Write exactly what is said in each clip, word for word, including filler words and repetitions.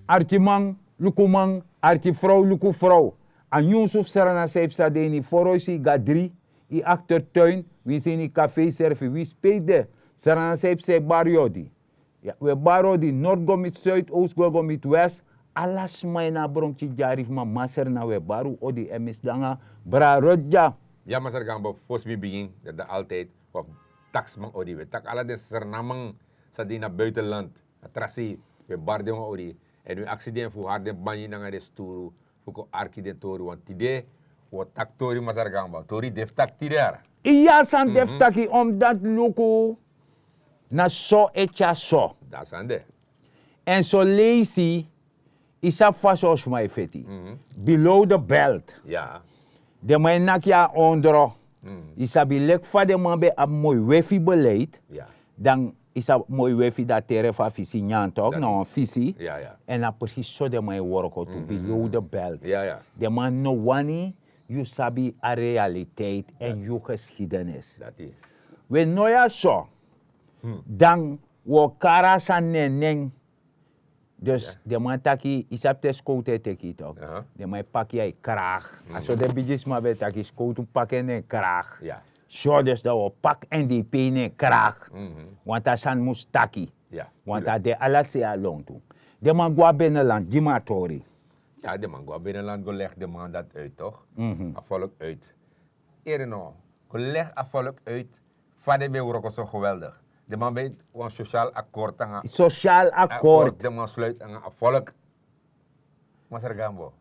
Arkiman luku man, arkifrow luku frow. A nyunsu fu srana san yu psa de ini yu foroisi, yu gadri, yu aktertuin, winsi ini yu kafei serfi, wi spei de. Srana san yu psa e bari yu odi. Wi e bari odi, nord go miti suid, ows go go miti west. Ala sma ini a bronkti dyari fu mama srana wi e bari un odi èn mi sidon nanga brarot dya. Ya masra gambo, fosi mi bigin, dati altid wi abi taki sma odi, wi e taki ala den sranaman san de ini a buitenland, a tra sei, wi e bari den wan odi. Èn wi aksi den fu hari den banyi nanga den sturu fu kon arki den tori, want tide wi o taki tori masra gambo, tori de fu taki tide yara. Iya, san de fu taki, omdati luku na so e tyari so. Dati sani de. Èn son leisi, yu sabi fa son sma e feti. Below the belt. Den man e naki yu na ondro. Yu sabi, leki fa den man ben abi moi wefi beleid, dan yu sabi moi wefi, dan a tere fu a fisi nyanyan tok, na wan fisi. Èn na presis so den man e wroko tu, below the belt. Den man no wani yu sabi a realiteit èn yu geschiedenis. We no ya so, dan wi o kari a sani na en nen. Dus den man taki, yu sabi te skowtu e teki yu tok, den man e paki yu na yu kragi. A so den bigisma ben e taki, skowtu paki en na en kragi. So dus dan wi o paki en di yu pei na en kragi. Want a sani mus taki. Want a de ala sei a lontu. Den man go na binnenland, gi mi a tori. Ya, den man go na binnenland go legi den man dati uit tok. A volk uit. Ere no, go legi a volk uit fa den ben wroko so geweldig. Den man ben wan sosial akkoord nanga, sosial akkoord den man sluiti nanga a volk. Masra gambo.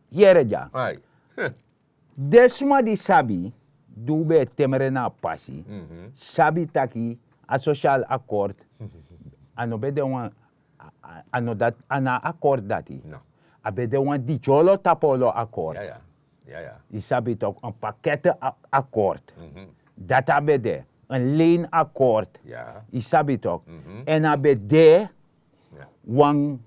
Yere dya. Den sma di sabi, di un ben e temere na a pasi, sabi taki a sosial akkoord, a no ben de wan, a no dati, a na a akkoord dati. A ben de wan didyolo tapu olo akkoord. Yu sabi tok, un pakete akkoord. Dati a ben de, un lein akkoord. Yu sabi tok. Èn a ben de wan,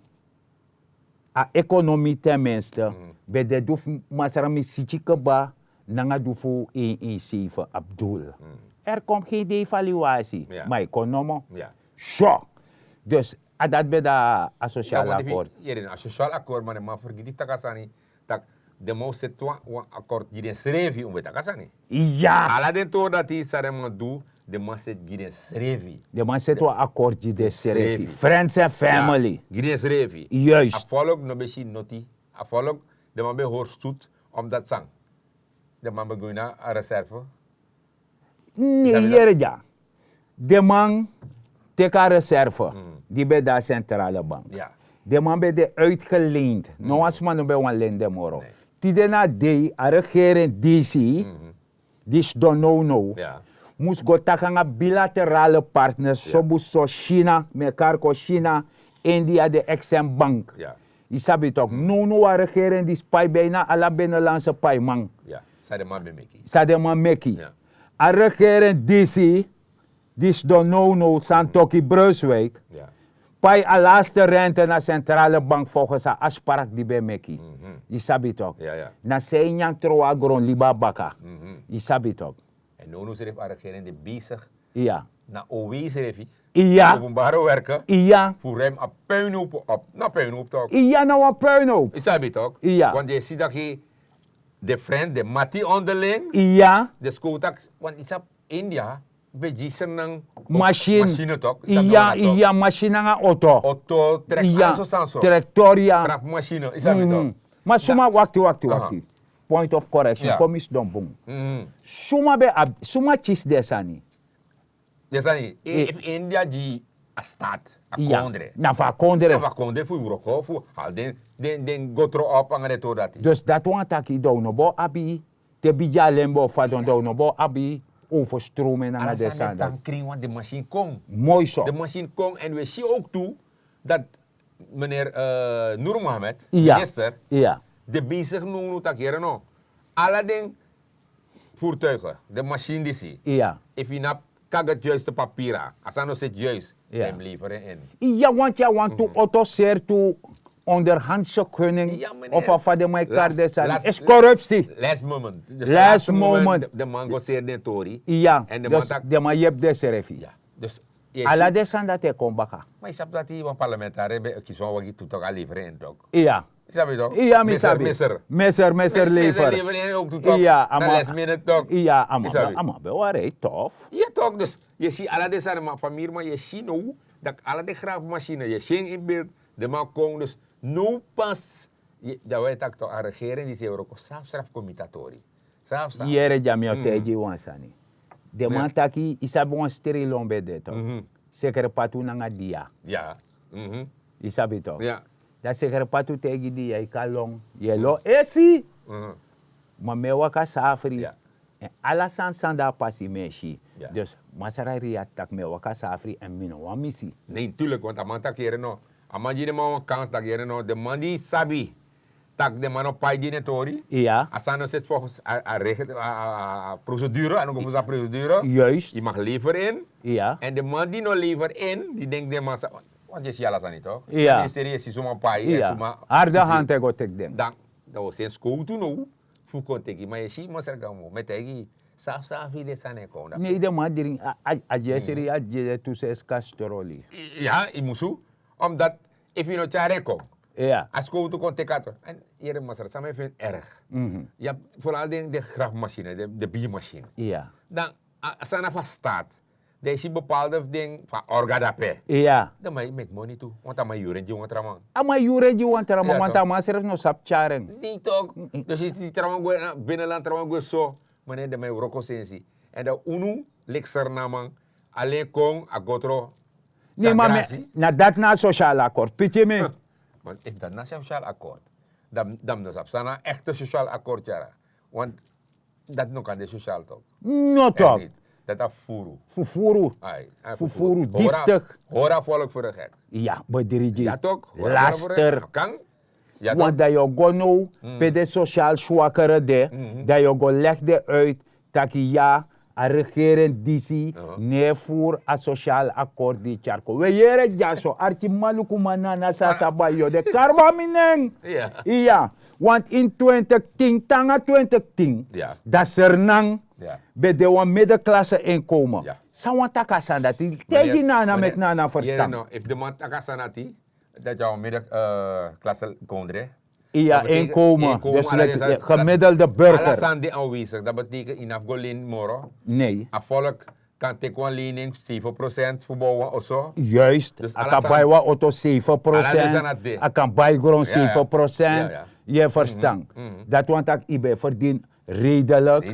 a ekonomi ten minste ben de du fu masra misiki keba nanga du fu in in seife abdul. Er kom gen dei faliwasi, ma yu kon nomo. So, dus a dati ben de a sosial akkoord. A sosial akkoord, ma den man fergiti taki a sani, tak' den man o seti wan akkoord gi densrefi, un ben taki a sani. Ala den tori dati san den man du, den man seti gi densrefi. Den man seti wan akkoord gi densrefi, friends and family. Gi densrefi. A volk no ben si noti. A volk, den man ben hori stutu. Omdati san? Den man ben go ini a reserve. Ne, yere dya. Den man teki a reserve di ben de na centrale bank. Den man ben de uitgeleend. No wan sma no ben wani leni den moro. Tide na dei a regering disi, disi don nownow, mus go taki nanga bilaterale partners, sobu so china, mi e kari kon china, india, den exim bank. Yu sabi tok, nownow a regering disi pai bijna ala binnenlandse paiman. San den man meki. A regering disi, disi don nownow, santoki brunswijk, pai a laste rente na centrale bank volgens a afsprak di ben meki. Yu sabi tok. Na san e nyan tron a gronliba baka. Yu sabi tok. Èn nownow srefi a regering de bezig, na ow srefi, openbare werke, fu ruim a puinhopu op. Na puinhopu tok. Na wan puinhopu. Yu sabi tok. Want yu e si taki den friend, den mati onderling, den skow taki, want yu sabi, india ben gi srnan masine tok. Iya, masine nanga oto. Oto, trek, ala so sani so. Trektoria, trap masine, yu sabi tok. Ma suma, wakti, wakti, wakti. Point of correction, kon mi sidon bun. Suma ben abi, suma kisi den sani? Den sani, efu india gi a staat, a kondre, na fu a kondre, na fu a kondre fu wroko, fu hali den, den go tron op nanga den tori dati. Dus dati wani taki dan un no bo abi, te bigi alen bo fadon, dan un no bo abi overstromen nanga den sani dati. Krin wan, den masin kon. Moi so. Den masin kon, èn un e si ook tu dati meneer nur mohammed, minister, de bezig nownow taki yere no, ala den voertuigen, den masin disi, efu yu no abi kaka den juiste papira, a sani no seti juist, dan yu mus leveren in. Iya, want yu a wantu oto seri tu onderhandse gunning of a fa den man e kari den sani, is corruptie. Last moment. Last moment den man go seri den tori. Iya, dus den man yepi densrefi. Dus Ala den sani dati e kon baka. Ma yu sabi dati wan parlementari ben kisi wan wagi tu tok a lever en tok. Iya. Yu sabi tok? Iya, mi sabi. Meser meser lever. Iya, a man ben wari tof. Iya tok. Dus yu e si ala den sani, ma famiri man, yu e si now, dati ala den grafu masina yu e si en in beeld. Den man kon dus now pas. Dan wi e taki tok a regering disi e wroko srafsrafu kon miti a tori. Yere dya mi o taigi yu wan sani. Den man taki yu sabi wan strilon ben de tok. Sekere patu nanga dia. Yu sabi tok. Dan sekere patu taigi dia yu kan lon, yu e lon esi. Ma mi e waka safri. Èn ala sani san de a pasi mi e si. Dus masra riat tak' mi e waka safri èn mi no wani misi. Nei, naturlik, want a man taki yere no. A man gi den man wan kans tak' yere no, den man di sabi tak' den man no pai gi den tori. A sani no seti volgens a procedure, a no go volgens a procedure. Yu mag lever in. Èn den man di no lever in, di denki den man sa, want yu e si ala sani tok. Ministerie e si suma pai èn suma. Harde hand e go teki den. Dan dan wi o seni skowtu now fu kon teki, ma yu e si masra gamo mi e taigi yu, safsafri den sani e kon. Nei, den man dringi a dyesri a dyede tu sesi kastroli. Ya, yu musu. Omdat efu yu no tyari en kon, a skowtu kon teki a tori. Èn yere masra, san mi e feni erg, ya, foral den grafu masina, den bigi masina. Dan a sani na fu a staat. Dan yu si bepaalde fu den fu a orga dape. Dan man e meki moni tu, want a man e yuru en gi wan tra man. A man e yuru en gi wan tra man, want a man srefi no sabi tyari en. Nei tok. Dus yu si tra man gwe na bineland, tra man gwe so. Ma ne den man e wroko sensi. Èn dan unu leki Sranan man, alen kon a go tron. Nei, ma na dati na a sosial akord piki mi. Ma efu dati na sosial akord, dan mi no sabi san na a ekte sosial akord tyara. Want dati no kan de sosial tok. No tok. Dati a fufuru. Fufuru. Fufuru diftik. Hori a volk fu de gek. Ya, bedrigi. Ya tok. Laster. Want dan yu o go now pe den sosial swakere de, dan yu o go legi den uit taki ya, a regering disi no e furu a sosial akord di tyari kon. Wi e yere dyaso, arkiman, lukuman, nana, sasa, bai, yu o de karba mi nen. Iya. Want ini twintig tin, te nanga twintig tin, dan Sranan ben de wan middelklasse inkomen. San wan taki a sani dati? Taigi nana meki nana ferstan. Efu den man taki a sani dati, dati a wan middelklasse kondre. Iya, inkomen. Dus gemiddelde burger. Ala sani de aanwezig, dati betekent yu no abi go leni moro. Nei. A volk kan teki wan lening zeven procent fu bow wan oso. Juist. A kan bai wan oto zeven procent. A kan bai gron zeven procent. Yu e ferstan? Dati wani tak' yu ben e ferdini redelijk.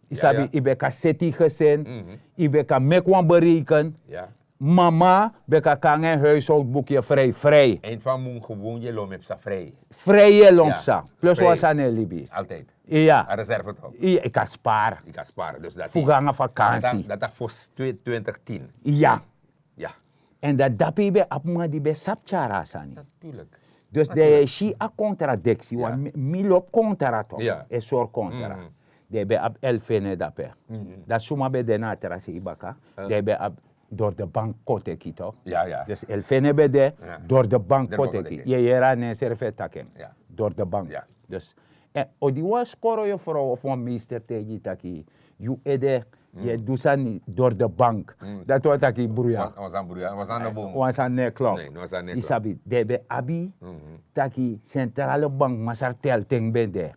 Yu sabi, yu ben kan seti yu gesin. Yu ben kan meki wan bereken. Mama ben kan kon nanga en huishoudboek, yu e frei frei. Eind fu a mun, gewoon yu e lon fu psa frei. Frei yu e lon fu psa. Plus wan sani e libi. Iya. Yu kan spar fu go nanga vakansi. Dati a fosi twintig tin. Iya. Èn dan dape yu ben abi man di ben sabi tyari a sani. Dus dan yu e si a contradictie, want mi lobi kontra tok. E sori kontra. Dan yu ben abi Elfene dape. Dan suma ben de na a tra sei baka? Dan yu ben abi Door de bank kon teki tok. Dus Elfene ben de, Door de bank kon teki. Yu e yere a nen srefi e taki en. Door de bank. Dus, èn odi wan skoro yufrow of wan meester taigi yu taki yu ede, yu e du sani door de bank. Dati wani taki bruya. Wan sani no bun. Wan sani no e klop. Yu sabi, dan yu ben abi taki centrale bank masra telten ben de.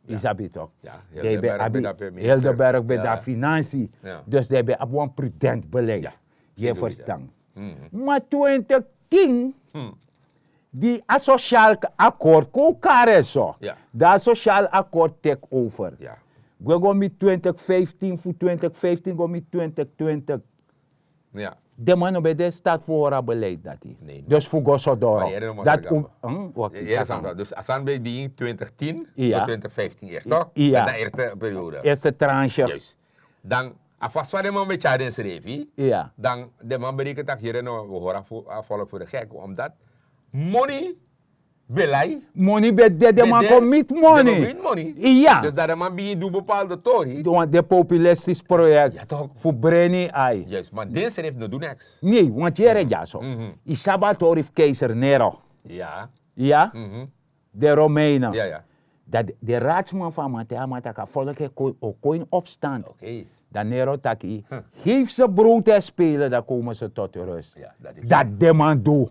Yu sabi tok. Dan yu ben abi, Hildeberg ben de na finansi. Dus dan yu ben abi wan prudent beleid. Yu e ferstan? Ma twintig tin, di a sosial akord kon kari en so. Dan a sosial akord teki over. Gwe go miti twintig fiftin, fu twintig fiftin go miti twintig twintig. Den man no ben de in staat fu hori a beleid dati. Dus fu go so doro. Dati un un wakti. Dus a sani ben bigin twintig tin tot twintig fiftin, yes tok? Dati na a eerste periode. Eerste tranche. Dan a fasi fa den man ben tyari densrefi, dan den man ben reken tak' yere no, wi hori a volk fu de gek, omdat moni ben lai. Moni ben de, den man kon miti moni. Iya. Dus dan den man bigin du bepaalde tori. Want den populistisch project fu breni ai. Ma densrefi no du neks. Nei, want yere dyaso, yu sabi a tori fu keizer Nero. Iya. Den Romeinen. Dan den raadsman fu a man taigi a man tak' a volk e kon ini opstand. Dan Nero taki, geef ze brood en spelen, dan komen ze tot rust. Dat den man du.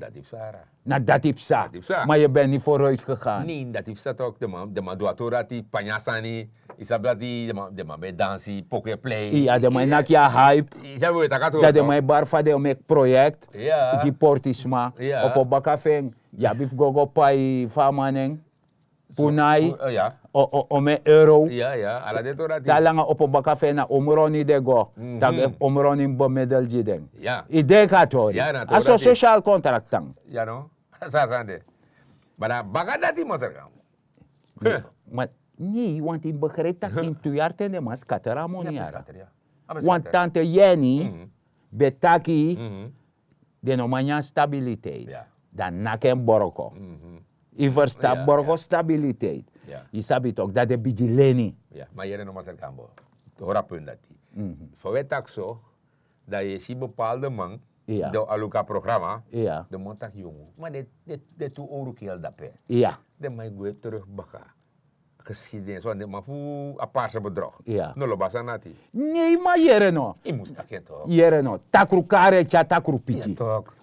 Na dati psa. Ma yu ben ni vooruit gegaan. Dati psa tok. Den man du a tori dati panya sani. Yu sabi dati den man ben dansi poku e plei. Iya, den man naki a hype. Dati den man e bari fa den o meki proyekti. Gi portisma. Opo baka fu en yu abi fu go go pai fa a man nen. Punai. Omen euro. Te a langa opo baka fu en na omroni den go. Tak' efu omroni mus bemidel gi den. Yu denki a tori? A so sosial kontraktan. Sasande. Ma dan a baka dati masra kan. Ma nei, want yu begrijp tak' yu mus tu yari ten den man skatter a moni yara. Want tante Yeni ben taki den no man nyan stabiliteit. Dan naki en boroko. Yu ferstan, boroko stabiliteit. Yu sabi tok dati den bigi leni. Ma yere no masra kan bo. Hori a pun dati. Fa we taki so, dan yu e si bepaalde man di o aluku a programa. Den man taki yongu ma den tu owru kiel dape. Den man e gwe teruk baka. Geschiedenis wan den man fu aparse bedrog. No lobi a sani dati. Nei, ma yere no. Yu mus taki en tok. Yere no. Takru kari e tyari takru piki.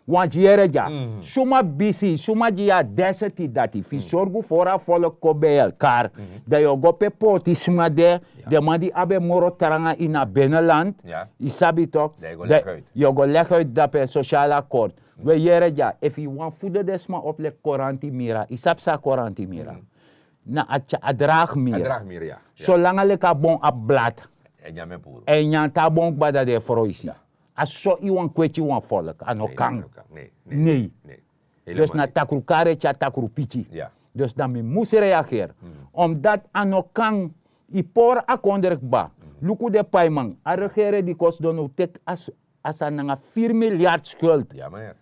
Want yere dya, suma bisi, suma gi yu a deseti dati fu yu sorgu fu hori a folku kon ben elkari. Dan yu o go pe poti sma de. Den man di abi en moro tranga ini a beneland. Yu sabi tok. Yu o go legi uit dape sosial akord. We yere dya, efu yu wani fudu den sma opu leki koranti mira, yu sabi san a koranti mira? Na a tyari a dragi mira. Solanga leki a bon abi blad, èn yu nyan te a bon kba dan den e froisi. A so yu wani kweti wan folku, a no kan. Nei. Dus na takru kari e tyari takru piki. Dus dan mi mus reageri. Omdati a no kan. Yu pori a kondre kba. Luku den paiman, a regere di kon sidon now teki a sani nanga firi miliyard skuld.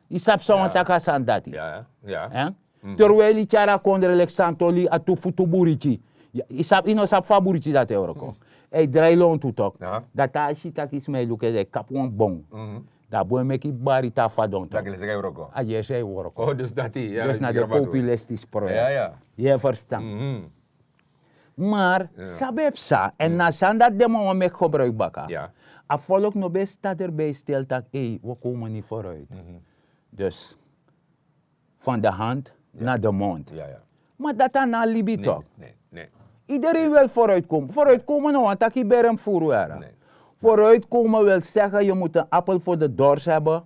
Yu sabi san wan taki a sani dati? Terwel yu tyari a kondre leki santoli a tu futu buriti. Yu no sabi fa a buriti dati e wroko. Èn yu drai lontu tok. Dati a si tak' yu sma e luku en dan yu kapu wan bon. Dan a bun e meki yu bari te a fadon tok. A yesi e wroko. Dus na den populistis proyekti. Yu e ferstan? Mar san ben psa èn na san dati den man wani meki gebruiki baka. A folku no ben e staderi ben e stel tak' ei wi o kow moni foruiti. Dus fan de hand na de mond. Ma dati a no a libi tok. Ideren wil foruiti komo foruiti komo no wani tak' yu beri en fu furu yara. Foruiti komo wil sege yu mus en apel fu de dors heben.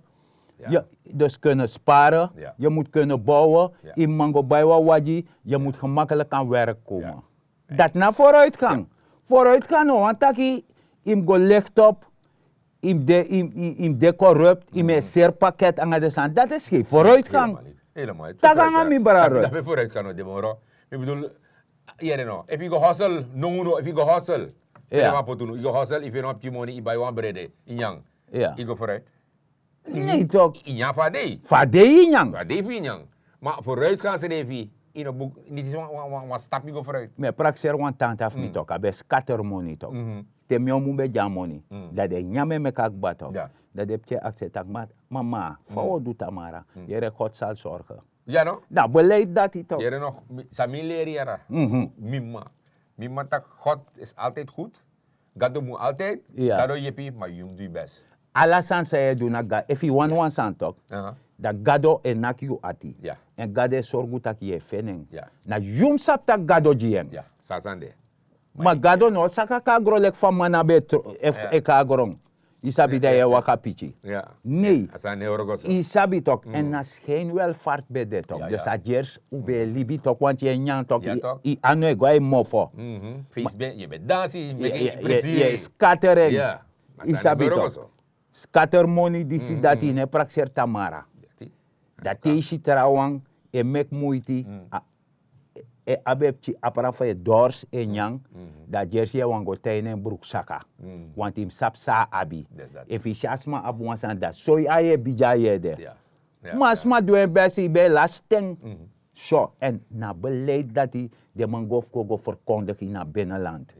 Dus kunnen sparen. Yu mus kunnen bouwen. Yu man go bai wan wagi. Yu mus gemakkelijk kan werk komen. Dati na vooruitgang. Vooruitgang no wani taki yu mus go licht op. Yu mus de corrupt yu mus e seri paket nanga den sani dati is gen vooruitgang. Taki nanga mi brada. Dati ben vooruitgang no de moro. Mi bedoel, yere no efu yu go hostel no unu efu yu go hostel. Yu go hostel efu yu no abi yu moni yu bai wan brede yu nyan. Yu go vooruit. Nei tok. Yu nyan fu a dei. Fu a dei yu nyan. Fu a dei fu yu nyan. Ma vooruitgang srefi yu no buk niti wan stap yu go vooruit. Mi e prakseri wan tanta fu mi tok a ben skatter moni tok. Te mi o mu ben gi a moni dan den nyan mi e meki a kba tok. Dan den pikin e aksi en taki mama fa wi o du tamara? Yere god sal sorge. Dan beleid dati tok. San mi leri yara. Mi mama mi mama taki god is altijd goed. Gado mu altijd. Gado yepi ma yu mus du yu best. Ala sani san yu e du na gado efu yu wani wan sani tok. Dan gado e naki yu ati. Èn gado e sorgu tak' yu e feni en. Na yu mus sabi tak' gado gi en. Ma gado no o saka kon na gron leki fa man na ben e kon na gron. Yu sabi dan yu e waka piki. Nei. Yu sabi tok èn na skein welfart ben de tok dus a gersi un ben e libi tok wanti yu e nyan tok. Yu anu e go a yu mofo. Yu e skater en. Yu sabi tok. Skater moni disi dati yu no e prakseri tamara. Dati yu si trawan e meki muiti. E abi e pikin apra fu e dors e nyan. Dan a gersi yu e wani go taini en bruku saka. Wanti yu mus sabi san a abi. Efu yu si a sma abi wan sani dan soi a yu e bigi a yu ede. Ma a sma du en besi yu ben e lasi ten. So èn na beleid dati den man go fu go go ferkondigi na beneland.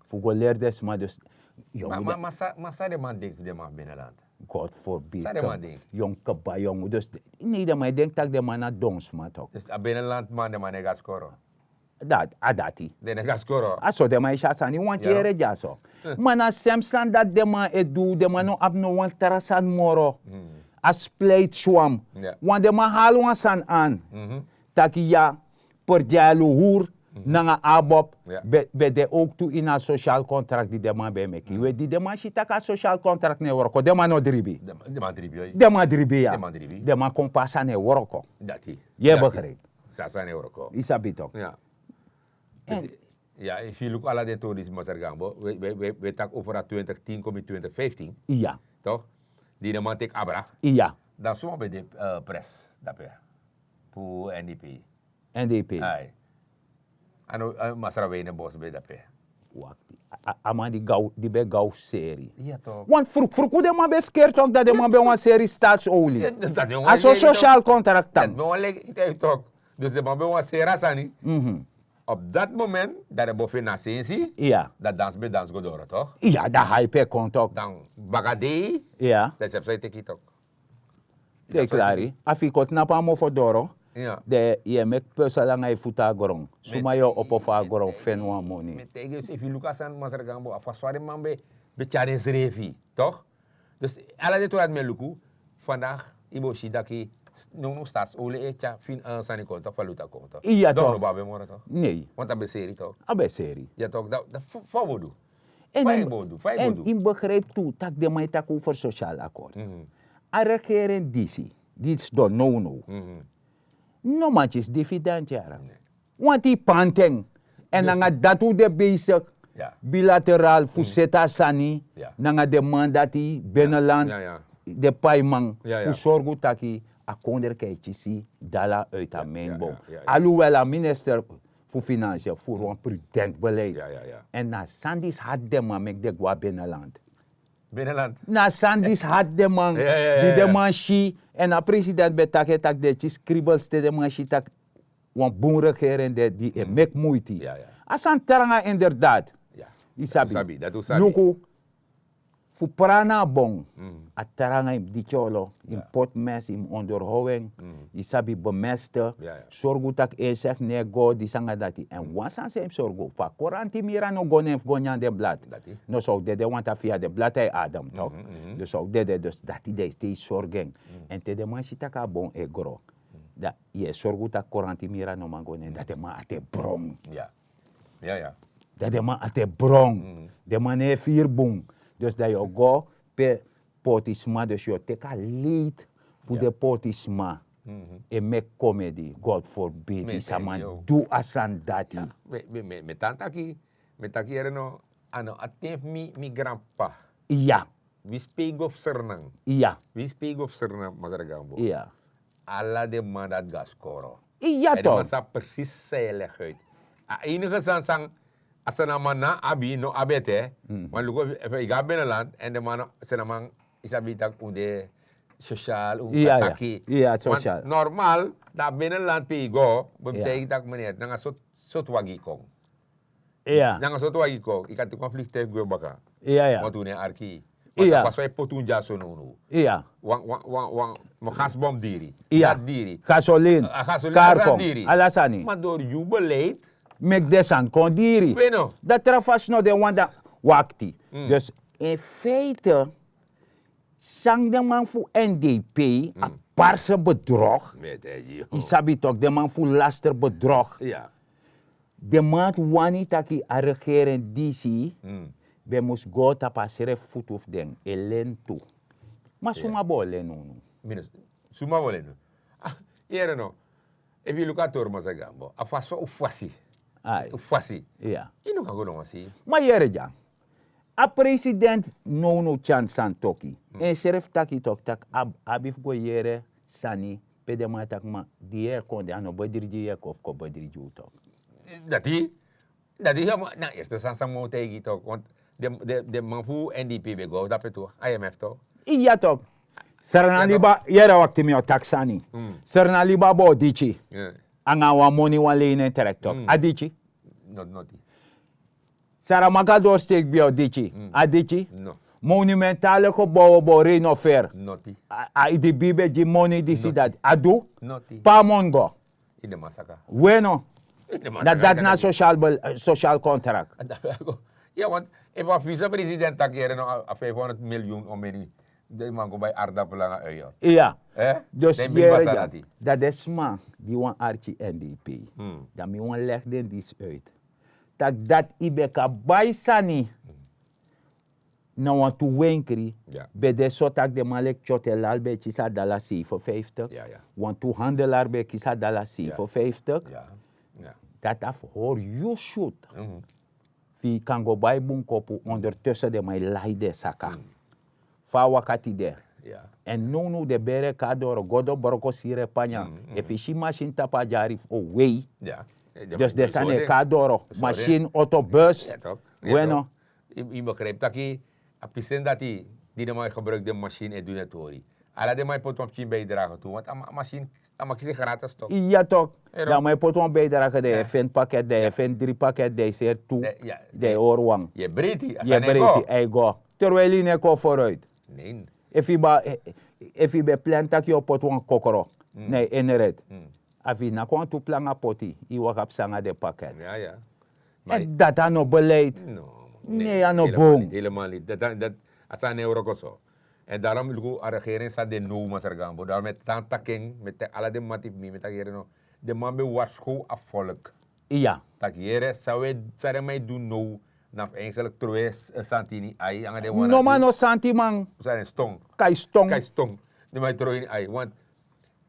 Fu go leri den sma dus. Ma san den man denki fu den man fu beneland? God forbid. Yongu keba yongu dus. Nei den man e denki tak' den man na don sma tok. A beneland man den man no e go na skoro. A dati. Den e gaskoro. A so den man e si a sani, wan yere dyaso. Ma na sem sani dati den man e du, den man no abi no wan tra sani moro. A spleitswam. Wan den man hali wan sani an taki ya, per dyalu hur nanga abob ben de owktu ini a sosial kontrakt di den man ben e meki we di den man si tak' a sosial kontrakt no e wroko, den man no dribi. Den man dribi ya. Den man kon pasa no e wroko. Yu e begripi? Yu sabi toki? Ya, efu yu luku ala den tori disi masra gambo, we taki over a twintig tin kon mi twintig fiftin. Iya. Toki? Di den man teki abra. Iya. Dan suma ben de pres dape fu n d p? N d p. Ai. A no masra weine bos ben dape. Wakti. A man di ben gaw seri. Iya toki. Wan fruk fruku den man ben skeri toki dati den man ben wan seri statsoli. A so sosial kontrakt tan. Dus den man ben wan seri a sani. Op dat moment dati den bo feni a sensi. Iya. Dati dansi ben dansi go doro toki. Iya dati haipe kon toki. Dan baka dei. Iya. Dati sepsa e teki toki. Te klari a fu yu kon tnapu a mofo doro. Den yu e meki pesa langa yu futu a gron suma yu o opo fu a gron feni wan moni. Mi e taigi yu se efu yu luku a sani masra gambo a fasi fa den man ben tyari en srefi. Tok? Dus ala den tori dati mi e luku. Fandag yu bo si daki nownow statsoli e tyari fini a sani kon tok fa luta kon tok. Iya tok. No bo abi en moro tok. Nei. Want a ben seri tok. A ben seri. Ya tok dan fa wi bo du? Fa yu bo du? Fa yu bo du? Yu mus begripi tu tak' den man e taki over sosial akord. A regering disi di sidon nownow no man kisi dividend yara. Wanti yu panti en. Èn nanga dati un de besik bilateral fu seti a sani nanga den man dati beneland, den paiman fu sorgu taki a kondre kan e kisi dala uiti a meinbon. Aluwel a minister fu finansi furu wan prudent beleid. Èn na sani disi hati den man meki den go na beneland. Na sani disi hati den man di den man si. Èn a president ben taki en tak' den e kisi kribels te den man si tak' wan bun regering de di e meki muiti. A sani tranga inderdaad. Yu sabi. Luku, fu prana a bon. A tranga yu mus diki olo, yu mus poti mes, yu mus onderhow en. Yu sabi bemeste. Sorgu tak' en seki no e go disi nanga dati èn wan sani san yu mus sorgu fu a koranti mira no go na en fu go nyan den blad. No san o dede wantu a fia den blad a e adem tok. Dus san o dede dus dati den e stei sorgu en. Èn te den man si tak' a bon e gro, dan yu e sorgu tak' koranti mira no man go na en dan den man ati e bron. Dan den man ati e bron. Den man no e firi bun. Dus dan yu o go pe pôtisma dus yu o teki a leiti fu den pôtisma e meki komedi. God forbidi sama du a sani dati. Mi e tan taki mi e taki yere no. A no a ten fu mi granp'pa. Iya. Wi sipei go fu sernan. Iya. Wi sipei go fu sernan masra gambo. Iya. Ala den man dati go na skoro. Iya tok. Den man sabi presis san yu e legi uiti. A enige sani san a sanaman na abi no abi ete. Wan luku efu yu go na beneland èn den man sanaman yu sabi tak' un de sosial un taki. Normal dan a beneland pe yu go ben mus taigi tak' meneri nanga sortu wagi yu kon. Nanga sortu wagi yu kon yu kan teki wan fliki taigi gwe baka. Wantu un no e arki. Wantu a fasi fa yu poti un dyaso nownow. Wan gasbom diri. Dati diri. Gasolin. Karkon. Ala sani ma dori yu beleid meki den sani kon diri. Dati tra fasi no den wani dan wakti. Dus in feite san den man fu n d p a parse bedrog. Yu sabi tok den man fu laster bedrog. Den man ati wani taki a regering disi ben mus go tapu a srefi futu fu den e leni tu. Ma suma bo o leni unu? Suma bo o leni unu? Yere no. Efu yu luku a tori masra gambo a fasi fa un fasi un fasi. Yu no kan go na wan sei. Ma yere dya, a president nownow tyari sani toki ensrefi taki toki tak' a abi fu go yere sani pe den man taki ma di yu e kon de a no bedrigi yu e kon fu kon bedrigi un toki. Dati dati na erste sani san mi o taigi yu toki want den man fu n d p ben go dape tu. I m f toki. Iya toki. Srana liba yere wakti mi o taki sani. Srana liba bo o diki anga wan moni wan leini en trek toki a diki. Saramaka dori steki ben o diki a diki. Monumentale gebowo bo o renover. A idp ben gi moni disi dati a du. Pe a moni go? We no. Na dati na social contract. Ya want, efu a vice-president taki yere no a vijfhonderd miljoen o meni, de man go bai arda planga uyo. Ya. Dus yere dati, dati de sma di wan arki N D P. Dan mi wan leg den disi uit. Tak dati i ben kan bai sani na wantu wenkri. Ben de so tak den man leki Tyotelal ben e kisi a dala seifenfijftig. Wantu handelar ben e kisi a dala seifenfijftig. Dati a fu hori yu syut. Fu yu kan go bai bunkopu ondertussen den man e lai den saka. Fa a waka tide. Èn nownow den bere e kon na doro go do broko siri e panya. Efu yu si masin tapu a dyari fu o wei. Dus den sani e kon na doro, masin, oto, bus. Weno. Yu begrijpi taki a pisen dati di den man e gebruiki den masin e du den tori. Ala den man e poti wan pikin bijdrage tu want a masin a man kisi gratis tok. Ya tok. Dan a man e poti wan bijdrage dan yu e feni paket dan yu e feni dri paket dan yu seri tu. Dan yu hori wan. Yu e breiti a sani e go. Terwijli yu no e kon foruit. Efu yu ben plan tak' yu o poti wan kokro na yu inrit, a fu yu naki wantu planga poti yu waka psa nanga den paket. Dati a no beleid. Ne a no bun. A sani e wroko so. Èn darom luku a regering san de now masra gambo darom e tan taki en mi e taki ala den mati fu mi mi e taki yere no. Den man ben warskow a folk. Iya. Tak' yere san den man e du now na fu eigenlik trowe santi ini ai anga den wan no man no santi man. San den ston kai ston kai ston. Den man e trowe ini ai want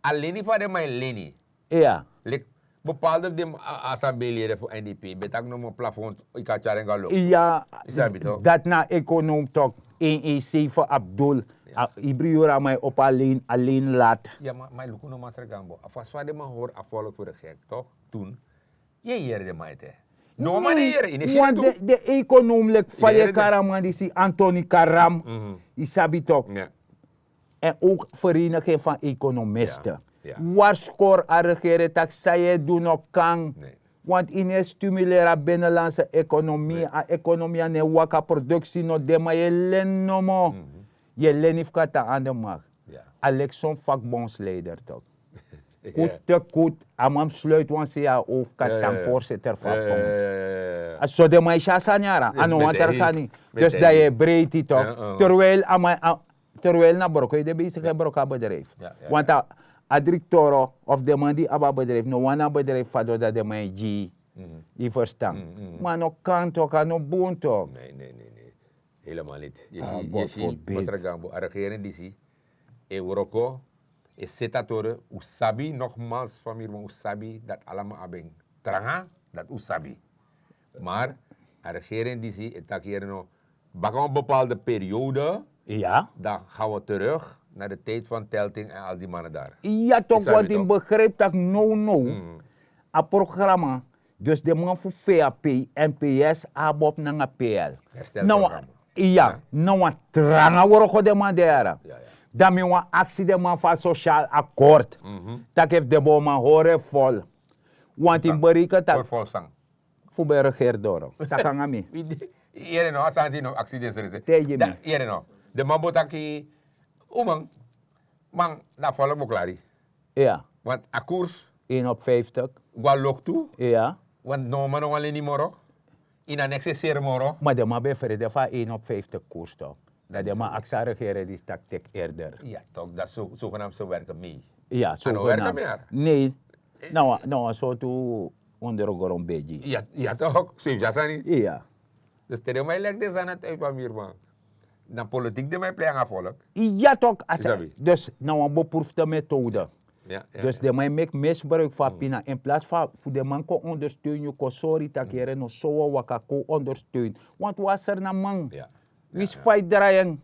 a leni fa den man e leni. Iya. Leki bepaalde fu den a san ben e leri fu n d p ben taki nomo plafond. Yu kan tyari en go na loktu. Iya. Dati na ekonom tok. Een een zeven abdul. Ibri yura man e opo a leni a leni lati. Ya ma yu luku no masra gambo a fasi fa den man hori a volk fu de gek tok. Tun yu e yere den man ete. No man e yere yu no e si den tu. Den ekonom leki fa yu e kari a man disi antoni karam. Yu sabi tok. Èn ook vereniging van ekonomisten. Warskor a regering taki san yu e du no kan. Want yu no e stimuleri a binnenlandse ekonomie a ekonomie a no e waka produksi no de ma yu e leni nomo. Yu e leni fu kan tan ande makt. A leki son vakbondsleider tok. Kut te kut a man mus sluiti wan c a o fu kan tan voorzitter fu a bond. A so den man e si a sani yara a no wan tra sani. Dus dan yu e breiti tok. Terwijl a man terwijl na broko yu de besigi e broko a bedrijf. Want a driktoro of den man di abi a bedrijf no wani a bedrijf fadon dan den man e gi yu yu ferstan. Ma a no kan tok a no bun tok. Helemaal niti. Yu si yu si masra gambo a regering disi e wroko e seti a tore. Un sabi nogmals famiri man un sabi dati alamal abi en tranga. Dati un sabi. Mar a regering disi e taki yere no baka wan bepaalde periode. Dan gan we terug na de tijd van telting en al die mannen daar. Ya tok want yu begrijpi tak' nownow a programa. Dus den man fu vap mps abob nanga pl. Iya na wan tranga wroko den man de yara. Dan mi wan aksi den man fu a sosial akord tak' efu den boman hori en fol. Want yu bereken tak' fu ben regeri doro tak' nanga mi. Yere no a santi no aksi den srese. Taigi mi. Yere no den man bo taki uman man na a folo bo klari. Iya. Want a kurs. Een op vijftig. Go a loktu. Iya. Want no man no wan leni moro. Ini a next e seri moro. Ma den man ben frede fu a een op vijftig kurs tok. Dan den man aksi a regering disi tak' teki erder. Ya tok dati sogenam se werken mei. Ya sogenam. Nei. Na wan sortu ondergron begi. Ya tok so yu fu dya sani. Iya. Dus te den man e leki den sani na type a miri man. Na politik den man e plei nanga folk. Ya tok a sani dus na wan beproefde methode. Dus den man e meki misbruik fu a pina in plaats fu den man kon ondersteun yu kon sori tak' yere no so wan waka kon ondersteun. Want wan seri na man. Wisi fa yu drai en.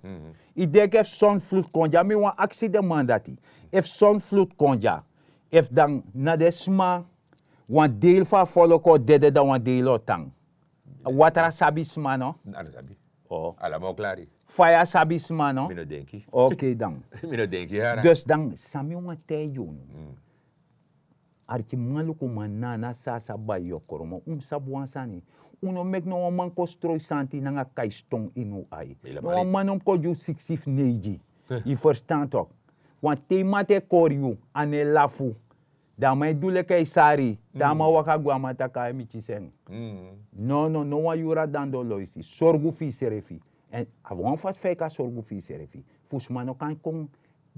Yu denki efu sonflut kon dya mi wan aksi den man dati. Efu sonflut kon dya efu dan na den sma wan deil fu a foloko dede dan wan deil o tan. Watra sabi sma no? Ala man o klari. Faya sabi sma no? Mi no denki. Okei dan. Mi no denki yara. Dus dan san mi wan taigi unu. Arkimanlukuman nana san a sabi bai yokroman un mus sabi wan sani. Un no meki no wan man kon stroi santi nanga kai ston ini un ai. No wan man no mus kon gi un siksi fu neigi. Yu ferstan tok? Wan te yu mati e kori yu a no e lafu. Dan a man e du leki a e sari, te a man waka gwe, a man taki a e mi kisi en. No no no wan yuru a dando loisi, sorgu fu yusrefi. Èn a wan fasi fa yu kan sorgu fu yusrefi, fu sma no kan kon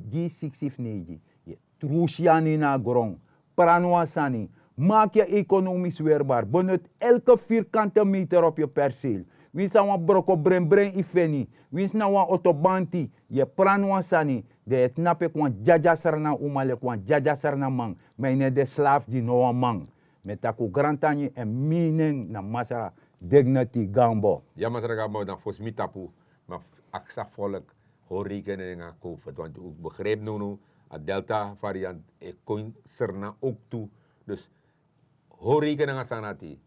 gi yu siksi fu neigi. Yu e trusi yu anu ini a gron, prani wan sani, maki yu ekonomis werbar, benut elke virkante meter op yu perseel. Winsi na wan broko brenbren yu feni, winsi na wan otobanti, yu e prani wan sani. Dan yu e tnapu leki wan dyadya srana uma, leki wan dyadya srana man. Ma yu no e de slaaf gi no wan man. Mi e taki un grantangi èn mi nen na masra Dignity Gambo. Ya masra Gambo, dan fosi mi tapu, ma aksa folk, hori reken nanga covid, want un begrijp nownow a delta variant e kon srana ook tu. Dus hori reken nanga sani dati.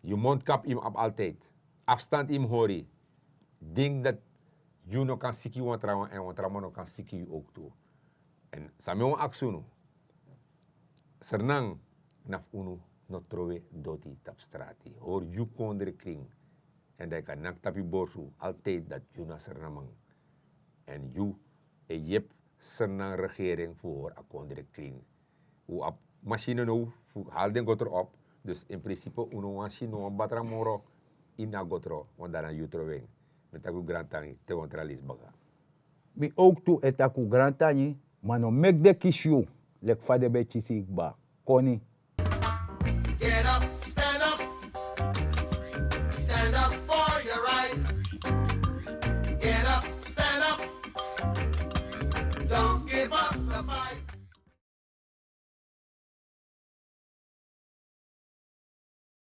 Yu mondkap yu mus abi altijd. Afstand yu mus hori. Dink dat yu no kan siki wan trawan èn wan trawan no kan siki yu ook tu. Èn san mi wan aksi unu, srnan, na fu unu no trowe doti tapu strati, hori yu kondre kring. Èn dan yu kan naki tapu yu borsu altijd dat yu na srnaman. Èn yu e yepi srnan regering fu hori a kondre kring. Un abi masini now fu hali den gotro op. Dus in principe un no wani si no wan batra moro ini a gotro, want dan na yu trowe en. Mi e taki un grantangi te wan tra leisi baka. Mi ook tu e taki un grantangi, ma no meki den kisi yu leki fa den ben kisi yu kba. Koni. Get up,